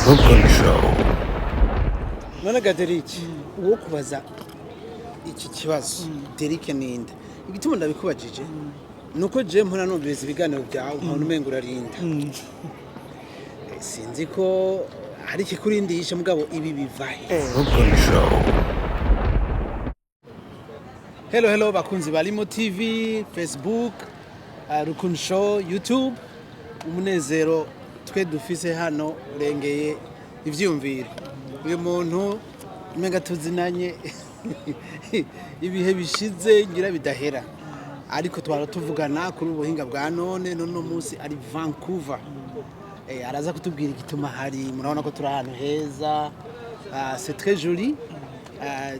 Rukundo Show. None ga Derek, uwo kubaza iki kibazo, Derek ninde? Igituma ndabikubajije nuko je mpora numviriza ibiganiro byawe, nkabona umenga urarinda. Sinzi ko hari ikikurindisha, mugabo ibi bivahe? Rukundo Show. Hello, hello bakunzi ba Limo TV, Facebook, Rukundo Show, YouTube. Umunezero twe dufise hano urengeye ivyiyumviro. Uyu muntu umenga tuzinanye ibihe bishize ngira bidahera, ariko twara tuvugana kuri ubuhinga bwa none. None munsi ari Vancouver. Araza kutubwira igituma hari. Murabona ko turi ahantu heza. C'est très joli,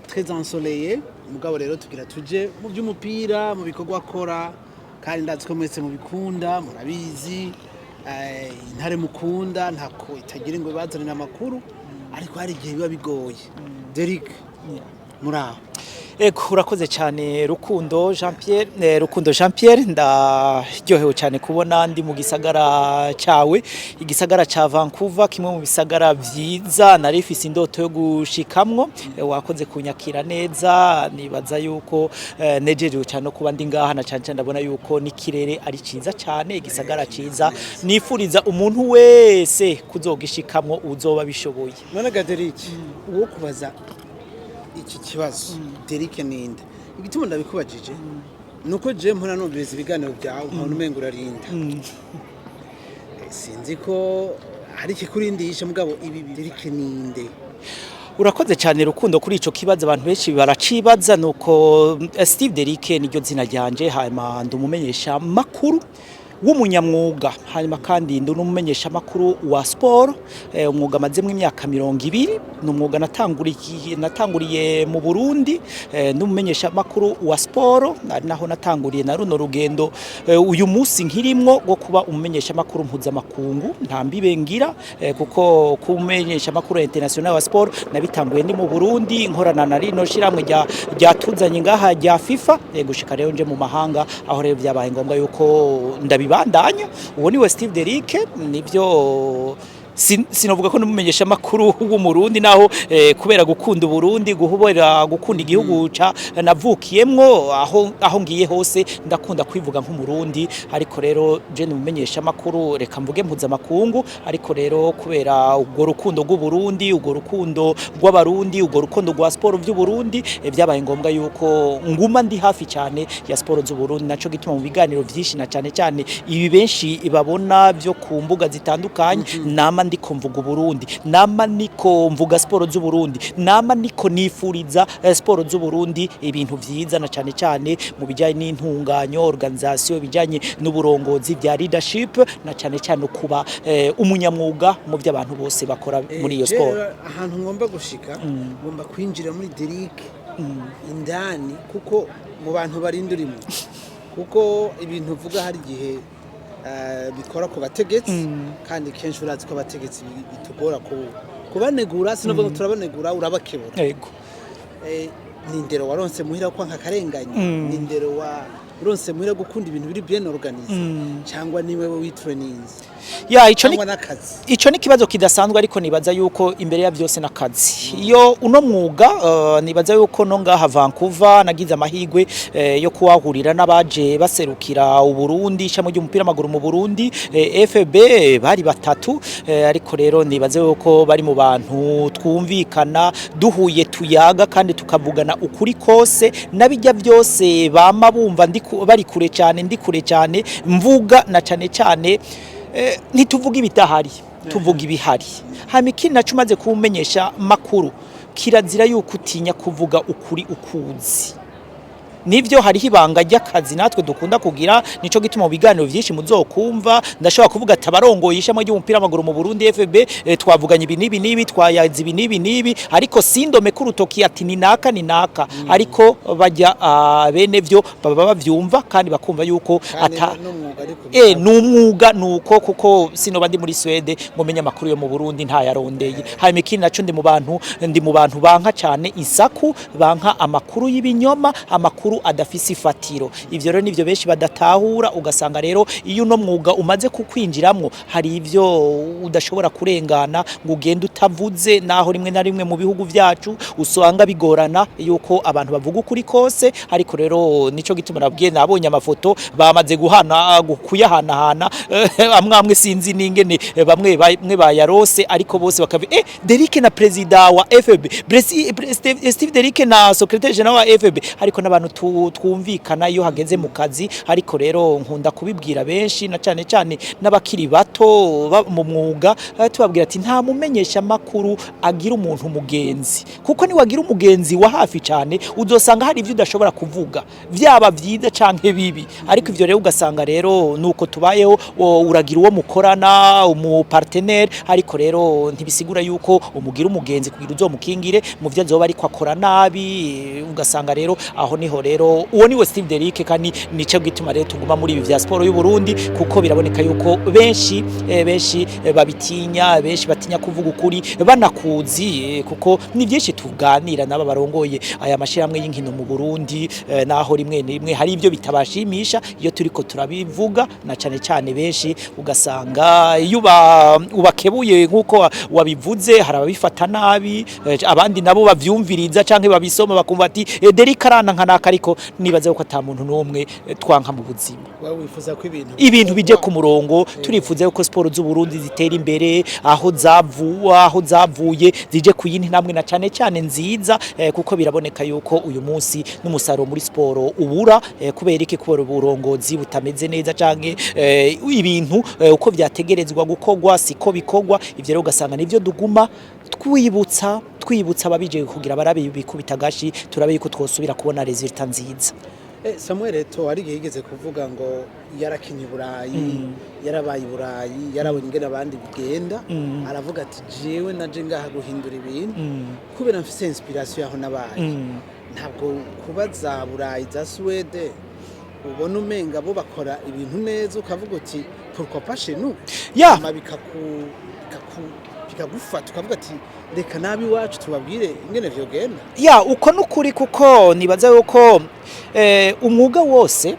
très ensoleillé. Mugabo rero tugira tuje mu by'umupira, mu bikorwa akora, kandi ndazi ko mwese mubikunda, murabizi. Intare mukunda ntako itagira ngo ibazanire amakuru, ariko hari igihe biba bigoye. Derek, muraho? Ego, urakoze cyane Rukundo Jean Pierre. Rukundo Jean Pierre, ndaryohewe cyane kubona ndi mu gisagara cyawe, igisagara ca Vancouver, kimwe mu bisagara vyiza nari mfise indoto yo gushikamwo. Wakoze kunyakira neza. Nibaza yuko nejerewe cyane no kuba ndi ngaha, na cyane cyane ndabona yuko n'ikirere ari ciza cyane, igisagara ciza nifuriza umuntu wese kuzogishikamwo uzoba bishoboye. None ga Derek, uwo kubaza iki kibazo, Derek ninde? Igituma ndabikubajije nuko je mpora numviriza ibiganiro byawe, nkabona umenga urarinda. Sinzi ko hari ikikurindisha, mugabo ibi Derek ninde? Urakoze cyane Rukundo kuri ico kibazo. Abantu benshi baracibaza. Nuko Steve Derrick niryo zina ryanje, hanyuma ndumumenyesha makuru w'umunyamwuga, hanyuma kandi ndi n'umumenyesha makuru wa sport. Umwuga amazemo imyaka 20, ni umwuga natanguriye mu Burundi. N'umumenyesha makuru wa sport ari naho natanguriye na runo rugendo uyu munsi nkirimwo rwo kuba umumenyesha makuru mpuzamakungu. Nta mbibe ngira, kuko kumenyesha makuru international wa sport nabitanguye ndi mu Burundi, nkorana na rino shiramwe rya ryatuzanye ngaha rya FIFA, gushika rero nje mu mahanga, aho rero byabaye ngombwa yuko ndabibandanya. Uwo ni we Steve Derrick. Nivyo, sinovuga ko numumenyesha makuru w'Umurundi, naho kubera gukunda Uburundi, guhubera gukunda igihugu ca navukiyemwo, aho ngiye hose ndakunda kwivuga nk'Umurundi. Ariko rero je numumenyesha makuru, reka mvuge mpuzamakungu, ariko rero kubera ubwo rukundo rw'Uburundi, ubwo rukundo rw'Abarundi, ubwo rukundo rwa sport vy'Uburundi, byabaye ngombwa yuko nguma ndi hafi cyane ya sport z'Uburundi. Naco gituma mu biganiro vyinshi, na cyane cyane ibi benshi babona byo ku mbuga zitandukanye, nama ndiko mvuga Uburundi, nama niko mvuga sport z'Uburundi, nama niko nifuriza sport z'Uburundi ibintu vyiza, na cyane cyane mu bijyanye n'intunganyo, organisation, bijyanye n'uburongozi bya leadership, na cyane cyane kuba umunyamwuga mu by'abantu bose bakora muri iyo Je sport. rero ahantu ngomba gushika, ngomba kwinjira muri Derek indani, kuko mu bantu barinda urimo, kuko ibintu uvuga hari igihe bikora ku bategetsi, kandi kenshi urazi ko abategetsi bitugora kubanegura. Sinavuga ngo turabanegura, urabakebura. Yego. Ni indero waronse muhira ko nka karenganye? Ni indero wa uronse muhira gukunda ibintu biri bien organisé, cyangwa ni wewe witraininze, Ya, ico ni cyangwa n'akazi? Ico ni kibazo kidasanzwe, ariko nibaza yuko imbere ya byose n'akazi. Iyo uno mwuga, nibaza yuko no ngaha Vancouver nagize amahigwe yo kuwahurira n'abaje baserukira Uburundi, ishami ry'umupira w'amaguru mu Burundi, FB, bari batatu. Ariko rero nibaza yuko bari mu bantu twumvikana, duhuye tuyaga kandi tukavugana ukuri kose, nabijya byose bama bumva ndi bari kure cyane, ndi kure cyane mvuga, na cyane cyane ntituvuga ibidahari, tuvuga ibihari. Hama ikindi naco, umaze kumenyesha makuru, kirazira yuko utinya kuvuga ukuri ukuzi. Nivyo, hariho ibanga ry'akazi natwe dukunda kugira. Nico gituma mu biganiro vyinshi muzokumva ndashobora kuvuga ati abarongoye ishami ry'umupira w'amaguru mu Burundi FB, twavuganye ibi n'ibi n'ibi, twayaze ibi n'ibi n'ibi, ariko sindome k'urutoki ati ni naka ni naka. Ariko bajya bene vyo baba bavyumva kandi bakumva yuko kandi ata n'umwuga ariko ni umwuga nuko, kuko sinoba ndi muri Swede ngo menye amakuru yo mu Burundi ntayarondeye. Hanyuma ikindi naco, ndi mu bantu banka cyane insaku, banka amakuru y'ibinyoma, amakuru amakuru adafise ifatiro. Ivyo rero nivyo benshi badatahura. Ugasanga rero iyo uno mwuga umaze kukwinjiramwo, hari ivyo udashobora kurengana ngo ugende utavuze, naho rimwe na rimwe mu bihugu vyacu usanga bigorana yuko abantu bavuga ukuri kose. Ariko rero nico gituma nabwiye, nabonye amafoto bamaze guhana, kuyahanahana, amwe amwe sinzi n'ingene bamwe bamwe bayarose, ariko bose bakavi Derike na président wa FFB, Steve Derike na secrétaire général wa FFB. Ariko n'abantu twumvikana iyo hageze mu kazi. Ariko rero nkunda kubibwira benshi, na cyane cyane n'abakiri bato mu mwuga, tubabwira ati nta mumenyesha makuru agira umuntu umugenzi, kuko niwagira umugenzi wa hafi cyane uzosanga hari ibyo udashobora kuvuga, vyaba vyiza canke bibi. Ariko ivyo rero ugasanga rero nuko tubayeho, uragira uwo mukorana, umu partenaire, ariko rero ntibisigura yuko umugira umugenzi kugira uzomukingire mu vyo azoba ariko akora nabi. Ugasanga rero aho niho rero uwo niwe Steve Derrick, kandi nico gituma rero tuguma muri ibi vya siporo y'u Burundi, kuko biraboneka yuko benshi babitinya, benshi batinya kuvuga ukuri banakuzi, kuko ni byinshi tuganira n'aba barongoye aya mashirahamwe y'inkino mu Burundi, naho rimwe na rimwe hari ibyo bitabashimisha iyo turiko turabivuga, na cane cane benshi ugasanga iyo ubakebuye nk'uko wabivuze, hari ababifata nabi, abandi nabo bavyumviriza canke babisoma bakumva ati Derrick arana nka naka. Ariko nibaza yuko ata muntu n'umwe twanka mu buzima. Wowe wifuza ko ibintu ibintu bije ku murongo. Turifuza yuko siporo z'u Burundi zitera imbere aho zavuye, zije ku yindi ntambwe na cane cane nziza, kuko biraboneka yuko uyu munsi n'umusaruro muri siporo ubura. Kubera iki? Kubera uburongozi butameze neza, canke ibintu uko vyategerezwa gukorwa siko bikorwa. Ivyo rero ugasanga nivyo duguma twibutsa ababije kugira barabe bikubita gashi, turabe yuko twosubira kubona résultat nziza. Samuel Eto'o hari igihe yigeze kuvuga ngo yarakinye i Burayi, yarabaye i Burayi, yarabonye ingene abandi bigenda. Aravuga ati jewe naje ngaha guhindura ibintu kubera mfise inspiration yaho nabaye. Ntabwo kuba za Burayi, za Suède, ubona umenga bo bakora ibintu neza, ukavuga uti pourquoi pas chez nous? Hama bikagufata ukavuga ati reka nabi iwacu tubabwire ingene vyogenda. Ya, uko nukuri, kuko nibaza yuko umwuga wose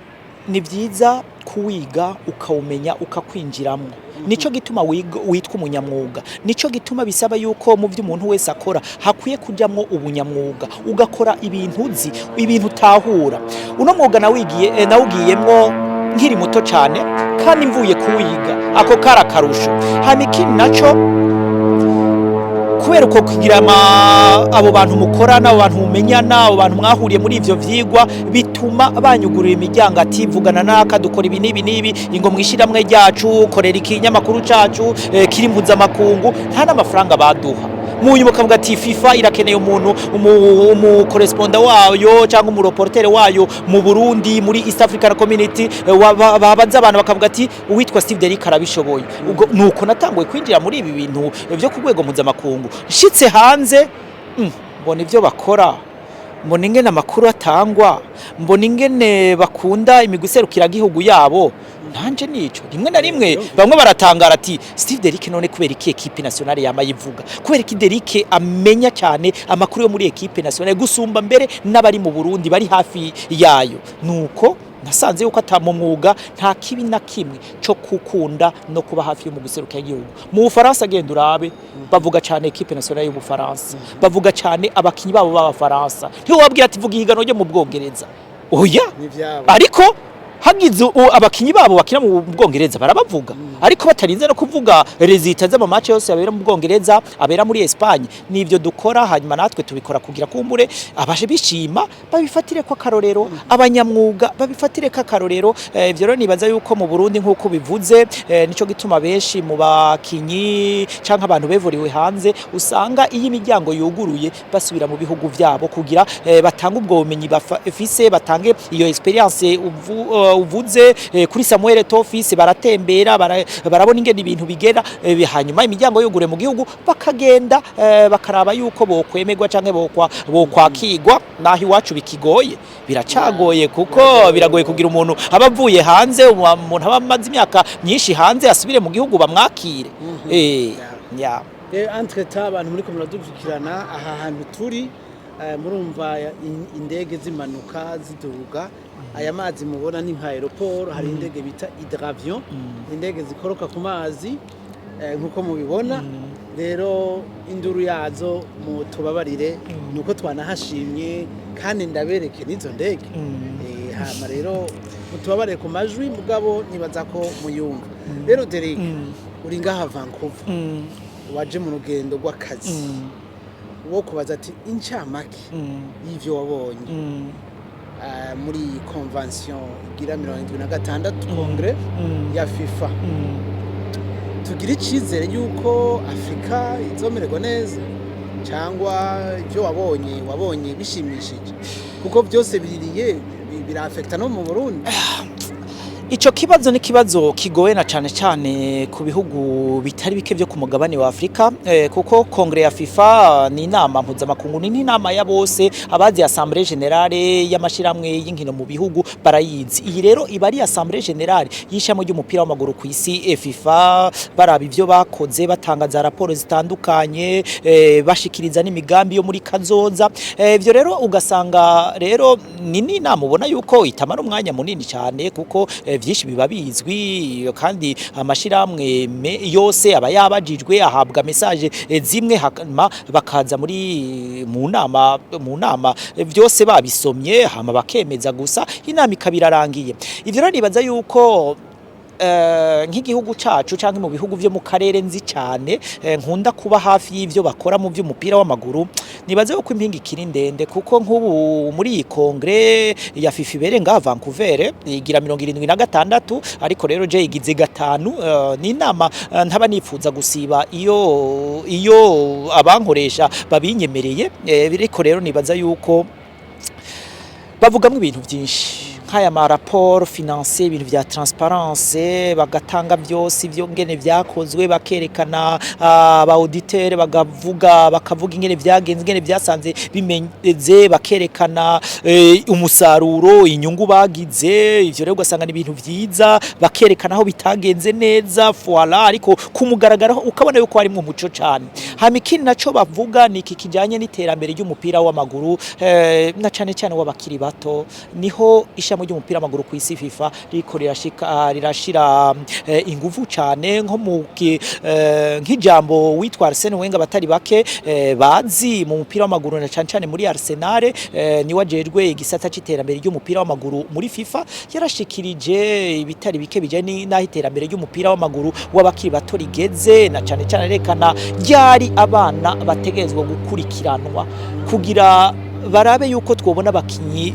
ni byiza kuwiga, ukawumenya, ukakwinjiramo. Nico gituma witwa umunyamwuga. Nico gituma bisaba yuko mu byo umuntu wese akora hakwiye kujamwo ubunyamwuga, ugakora ibintu uzi, ibintu utahura. Uno mwuga nawigiye, nawugiyemwo nkiri muto cyane kandi mvuye kuwiga, ako kari akarusho. Hama ikindi naco, kubera uko kugira abo bantu mukorana, abo bantu mumenyana, abo bantu mwahuriye muri ivyo vyigwa, bituma banyugurura imiryango ati vugana naka, dukora ibi n'ibi n'ibi, ingo mwishiramwe ryacu, korera ikinyamakuru cacu kiri mpuzamakungu. Nta n'amafaranga baduha. Mu nyuma ukavuga ati FIFA irakeneye umuntu umu correspondant wayo cyangwa umu reporter wayo mu Burundi, muri East African Community, babaza abantu bakavuga ati uwitwa Steve Derrick arabishoboye. Ubwo nuko natanguye kwinjira muri ibi bintu byo ku rwego mpuzamakungu. Nshitse hanze, mbona ibyo bakora, mbona ingene amakuru atangwa, mbona ingene bakunda imigwi iserukiragihugu yabo. Nanje nico rimwe na rimwe bamwe baratangara ati Steve Derrick none kubera iki équipe nationale yama yivuga? Kubera iki Derrick amenya cyane amakuru yo muri équipe nationale gusumba mbere n'abari mu Burundi bari hafi yayo? Nuko nasanze yuko ata mu mwuga nta kibi na kimwe cyo gukunda no kuba hafi y'umugwi iserukiragihugu. Mu Bufaransa genda urabe, bavuga cyane équipe nationale y'Ubufaransa, bavuga cyane abakinyi babo b'Abafaransa. Ntiwabwira ati vuga ihiganwa ryo mu Bwongereza, oya. N'ivyabo. Ariko hagize abakinyi babo bakina mu Bwongereza barabavuga, ariko batarinze no kuvuga résultats z'ama match yose abera mu Bwongereza, abera muri Espagne. Nivyo dukora, hanyuma natwe tubikora kugira kumbure abashe bishima, babifatire ko akarorero, abanyamwuga babifatire ko akarorero. Ivyo rero nibaza yuko mu Burundi, nk'uko bivuze, nico gituma benshi mu bakinyi canke abantu bevuriwe hanze usanga iyo imiryango yuguruye basubira mu bihugu vyabo kugira batange ubwo bumenyi bafise, batange iyo expérience uvuze kuri Samuel Eto'o fils. Baratembera, barabona ingene ibintu bigera, hanyuma imiryango yugure mu gihugu bakagenda, bakaraba yuko bokwemerwa canke bokwakirwa. Naho iwacu bikigoye, biracagoye, kuko biragoye kugira umuntu aba avuye hanze, umuntu aba amaze imyaka myinshi hanze, asubire mu gihugu bamwakire. Ya. Entre temps, abantu muri ko muradukurikirana, aha hantu turi Murumva indege zimanuka ziduga. Aya mazi mubona ni nka aéroport. Hari indege bita hydravion, indege zikoroka ku mazi, nkuko mubibona. Rero induru yazo mutubabarire, nuko twanahashimye kandi ndabereke n'izo ndege. Hama rero mutubabarire ku majwi, mugabo nibaza ko muyumva. Rero Derek, uri ngaha Vancouver, waje mu rugendo rw'akazi. Wo kubaza ati incamake y'ivyo wabonye muri iyi convention igira 76, congrès ya FIFA, tugira icyizere y'uko Afurika izomererwa neza, cyangwa ibyo wabonye bishimishije, kuko byose biririye birafekta no mu Burundi? Ico kibazo ni kibazo kigoye, na cane cane ku bihugu bitari bike vyo ku mugabane wa Afrika, kuko congrès ya FIFA ni inama mpuzamakungu, ni inama ya bose. Abazi assemblée générale y'amashirahamwe y'inkino mu bihugu barayizi. Iyi rero iba ari assemblée générale y'ishami ry'umupira w'amaguru ku isi, FIFA, baraba ivyo bakoze, batanga za raporo zitandukanye, bashikiriza n'imigambi yo muri kazoza. Ivyo rero ugasanga rero ni n'inama ubona yuko itamara umwanya munini cyane, kuko vyinshi biba bizwi, kandi amashirahamwe yose aba yabajijwe, ahabwa message zimwe, hama bakaza muri mu nama, vyose babisomye, hama bakemeza gusa, inama ikaba irarangiye. Ivyo rero nibaza yuko nk'igihugu cacu canke mu bihugu vyo mu karere nzi cane, nkunda kuba hafi y'ivyo bakora mu vy'umupira w'amaguru, nibaze yuko impinga ikiri ndende, kuko nk'ubu muri iyi congrès ya FIFA ibere ngaha Vancouver igira 76, ariko rero je igize gatanu, ni inama ntaba nifuza gusiba iyo abankoresha babinyemereye. Ariko rero nibaza yuko bavugamwo ibintu byinshi nk'aya ma rapport financier, ibintu vya transparence, bagatanga byose ibyo ngene vyakozwe, bakerekana, aba auditeur bakavuga ingene vyagenze, ingene vyasanze bimeze, bakerekana umusaruro, inyungu bagize. Ivyo rero ugasanga ni ibintu vyiza, bakerekana aho bitagenze neza, voilà. Ariko ku mugaragaro ukabona yuko harimwo umuco cane. Hama ikindi naco bavuga ni iki kijanye n'iterambere ry'umupira w'amaguru, na cane cane w'abakiri bato. Niho ishami ry'umupira w'amaguru ku isi, FIFA, ririko rirashira inguvu cane, nko mu nk'ijambo witwa Arsene Wenger batari bake bazi mu mupira w'amaguru, na cane cane muri Arsenal, niwe ajejwe igisata c'iterambere ry'umupira w'amaguru muri FIFA, yarashikirije ibitari bike bijanye n'aho iterambere ry'umupira w'amaguru w'abakiri bato rigeze, na cane cane arekana ryari abana bategerezwa gukurikiranwa kugira barabe yuko twobona abakinyi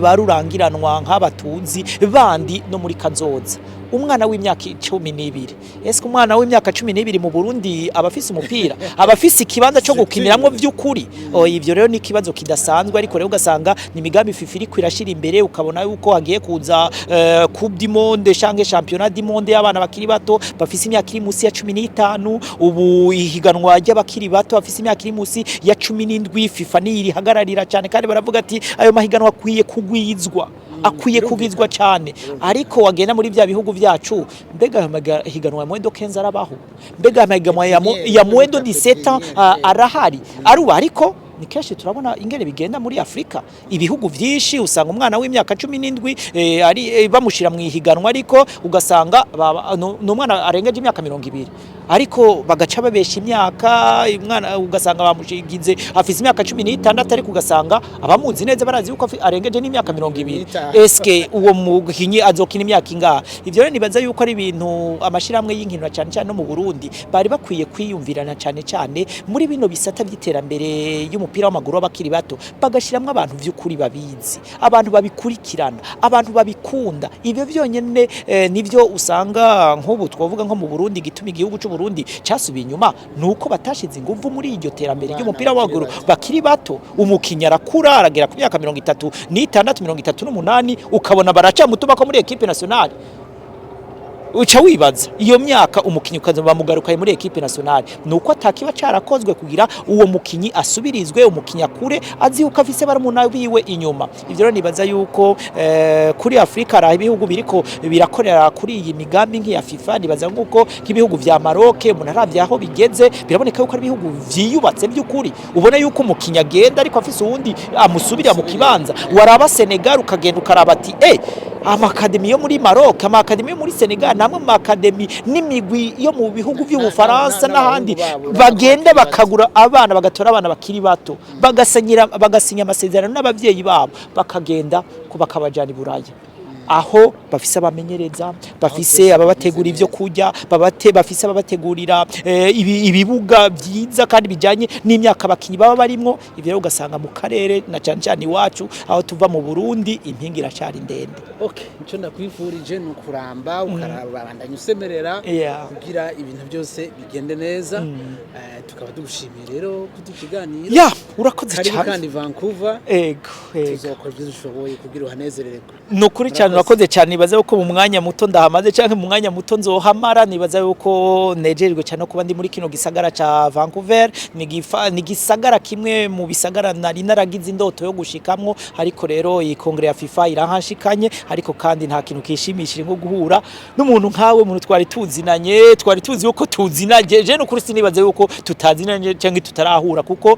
barurangiranwa nk'abatuzi bandi no muri kazoza. Umwana w'imyaka 12, ese umwana w'imyaka 12 mu Burundi aba afise umupira, aba afise ikibanza cyo gukiniramwo vy'ukuri? Oh, ivyo rero ni ikibazo kidasanzwe. Ariko rero ugasanga ni imigambi FIFA iriko irashira imbere, ukabona yuko hagiye kuza Coupe du Monde canke Championnat du Monde y'abana bakiri bato bafise imyaka iri munsi ya 15. Ubu ihiganwa ry'abakiri bato bafise imyaka iri munsi ya 17, FIFA niyo irihagararira cyane, kandi baravuga ati ayo mahiganwa akwiye kugwizwa, akwiye kugwizwa cyane. Ariko wagenda muri bya bihugu byacu, mbega ayo mahiganwa ya moins de 15 arabaho? Mbega ayo mahiganwa ya moins de 17 ans arahari, aruba? Ariko ni kenshi turabona ingene bigenda muri Afrika. Ibihugu vyinshi usanga umwana w'imyaka 17 ari bamushira mu ihiganwa, ariko ugasanga ni umwana arengeje imyaka 20, ariko bagaca babesha imyaka. Umwana ugasanga bamushigize afise imyaka 16, ariko ugasanga abamuzi neza barazi yuko arengeje n'imyaka 20. N'itanu. Eske uwo mukinyi azokina imyaka ingahe? Ivyo rero nibaza yuko ari ibintu amashirahamwe y'inkino, cyane cyane no mu Burundi, bari bakwiye kwiyumvirana, cyane cyane muri bino bisata by'iterambere y'umupira w'amaguru w'abakiri bato, bagashiramwo abantu vy'ukuri babizi, abantu babikurikirana, abantu babikunda. Ibyo byonyene nivyo usanga nk'ubu twavuga nko mu Burundi, gituma igihugu c'u Burundi casubiye inyuma nuko batashize inguvu muri iryo terambere Abana ry'umupira w'amaguru bakiri bato. bakiri bato. Umukinyi arakura, aragera ku myaka 36, 38, ukabona baracamutuma ko muri équipe nationale. Uca wibaza iyo myaka umukinyi ukaza bamugarukaye muri équipe nationale, nuko atakiba carakozwe kugira uwo mukinyi asubirizwe, umukinyi akure azi yuko afise barumuna biwe inyuma. Ivyo rero nibaza yuko kuri Afrika hari ibihugu biriko birakorera kuri iyi migambi nk'iya FIFA. Nibaza nkuko nk'ibihugu vya Maroc, umuntu aravye aho bigeze, biraboneka yuko ari ibihugu vyiyubatse by'ukuri. Ubona yuko umukinyi agenda ariko afise uwundi amusubirira mu kibanza. Waraba Senegal, ukagenda ukaraba ati ama académies yo muri Maroc, ama académies yo muri Senegal, namwe mu académies n'imigwi yo mu bihugu by'Ubufaransa n'ahandi n'abahungu babo, bagenda bakiri bato. Bakagura abana, bagatora abana bakiri bato, bagasenyera, bagasinya amasezerano n'abavyeyi babo, bakagenda ko bakabajana i Buraya, aho bafise abamenyereza, bafise ababategura ivyo kurya, bafise ababategurira ibibuga vyiza kandi bijanye n'imyaka abakinyi baba barimwo. Ivyo rero ugasanga mu karere na cane cane iwacu aho tuva mu Burundi, impinga iracari ndende. Okay, icyo ndakwifurije ni ukuramba, ukarabandanya usemerera kugira ibintu byose bigende neza. Tukaba tugushimiye rero kudukiganiro. Ya, urakoze Karibu cyane. kandi Vancouver. Ego. Tuzokora ibyo dushoboye kugira uhanezererwe. Ni ukuri cyane, urakoze cyane. Nibaza yuko mu mwanya muto ndahamaze canke mu mwanya muto nzohamara, nibaza yuko nejejwe cyane no kuba ndi muri kino gisagara ca Vancouver. Ni gisagara kimwe mu bisagara nari naragize indoto yo gushikamwo, ariko rero iyi congrès ya FIFA irahanshikanye. Ariko kandi nta kintu kishimishije nko guhura n'umuntu nkawe, umuntu twari tuzinanye, twari tuzi yuko tuzinanye. Je n'ukuri sinibaze yuko tutazinanye canke tutarahura, kuko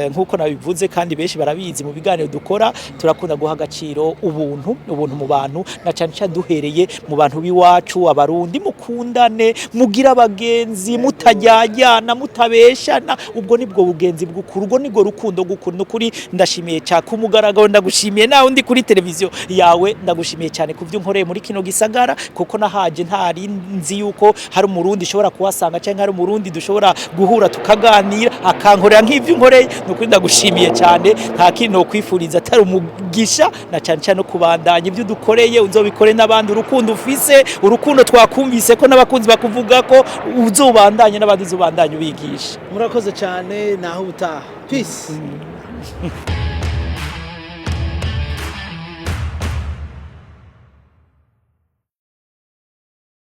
nkuko nabivuze kandi benshi barabizi mu biganiro dukora, turakunda guha agaciro ubuntu, ubuntu mu bantu, na cyane cyane duhereye mu bantu b'iwacu Abarundi. Mukundane, mugira abagenzi, mutajyajyana, mutabeshana. Ubwo nibwo bugenzi bw'ukuri, ubwo nibwo rukundo rw'ukuri. Nukuri ndashimiye cyane ku mugaragaro, ndagushimiye nawe ndi kuri televiziyo yawe, ndagushimiye cyane ku byo unkoreye muri kino gisagara, kuko nahaje ntari nzi yuko hari Umurundi ushobora kuhasanga cyangwa hari Umurundi dushobora guhura tukaganira, akankorera nk'ibyo unkoreye. Nukuri ndagushimiye cyane. Nta kintu nokwifuriza atari umugisha, na cyane cyane no kubandanya ibyo udukoreye uzobikore n'abandi. Urukundo ufise, urukundo twakumvise ko n'abakunzi bakuvuga ko uzobandanye n'abandi, uzobandanye ubigisha. Murakoze cyane, naho ubutaha. Peace.